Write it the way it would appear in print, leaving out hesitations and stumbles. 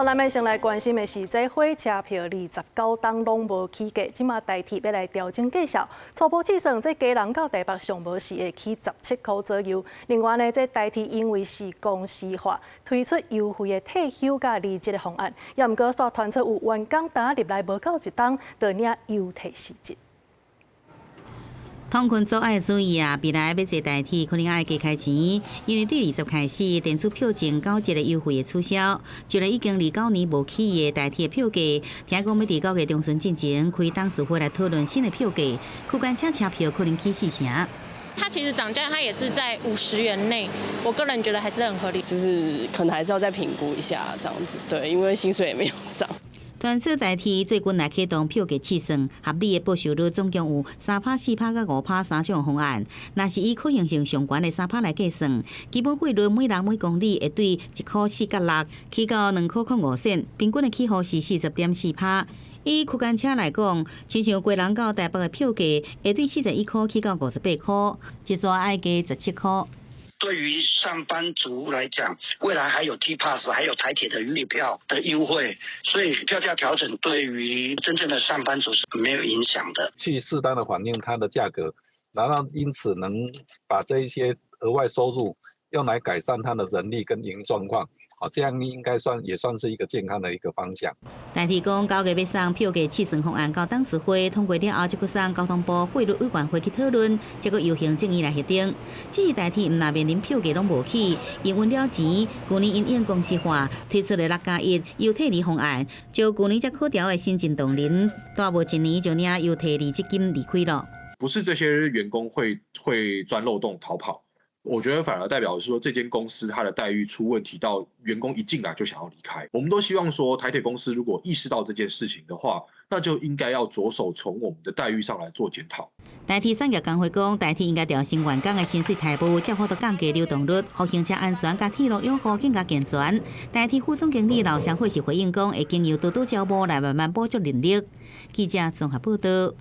咱欲先來關心的是，這火車票29冬攏無起價，這馬台鐵欲來調整價數。初步試算，這基隆到台北上無是會起17箍左右。另外呢，這台鐵因為是公司化，推出優惠的退休佮離職的方案，也毋過煞傳出有員工呾入來無夠一冬，就領優退辭職。通勤族愛注意啊！未來欲坐台鐵可能愛加開錢，因為對20開始電子票證9折的優惠會取消。就連已經29年無起的台鐵票價，聽講欲佇9月中旬進前開董事會來討論新的票價，區間車車票可能起四成。它其實漲價，它也是在50元內，我個人覺得還是很合理。就是可能還是要再評估一下這樣子，對，因為薪水也沒有漲。傳說台鐵最近來啟動票價試算，合理的報酬率總共有3趴、4趴佮5趴三種方案。若是以可行性上懸的三趴來計算，基本費率每人每公里會對1箍4角6起到2箍05仙，平均的起幅是40.4趴。以區間車來講，親像基隆到台北的票價會對41箍起到58箍，一逝愛加17箍。對於上班族來講，未來還有 T Pass，還有台鐵的月票的優惠，所以票價調整對於真正的上班族是沒有影響的。去適當的反映它的價格，然後因此能把這一些額外收入用來改善它的人力跟營運狀況。好，這樣應該算也算是一個健康的一個方向。台鐵講9月欲送票價試算方案到董事會通過了後，才閣送交通部費率委員會去討論，才閣由行政院來核定。只是台鐵毋但面臨票價攏無起，營運了錢，舊年因應公司化推出的6加1優退離方案，將舊年才考調的新進同仁，蹛無一年就領優退離職金離開了。不是這些員工會鑽漏洞逃跑。我覺得反而代表是說，這間公司它的待遇出問題，到員工一進來就想要離開。我們都希望說，台鐵公司如果意識到這件事情的話，那就應該要着手從我們的待遇上來做檢討。台鐵產業工會講，台鐵應該調升員工的薪水待遇，才有法度降低流動率，予行車安全佮鐵路養護更加健全。台鐵副總經理劉湘慧是回應講，會經由多多招募來慢慢補足人力。記者綜合報道。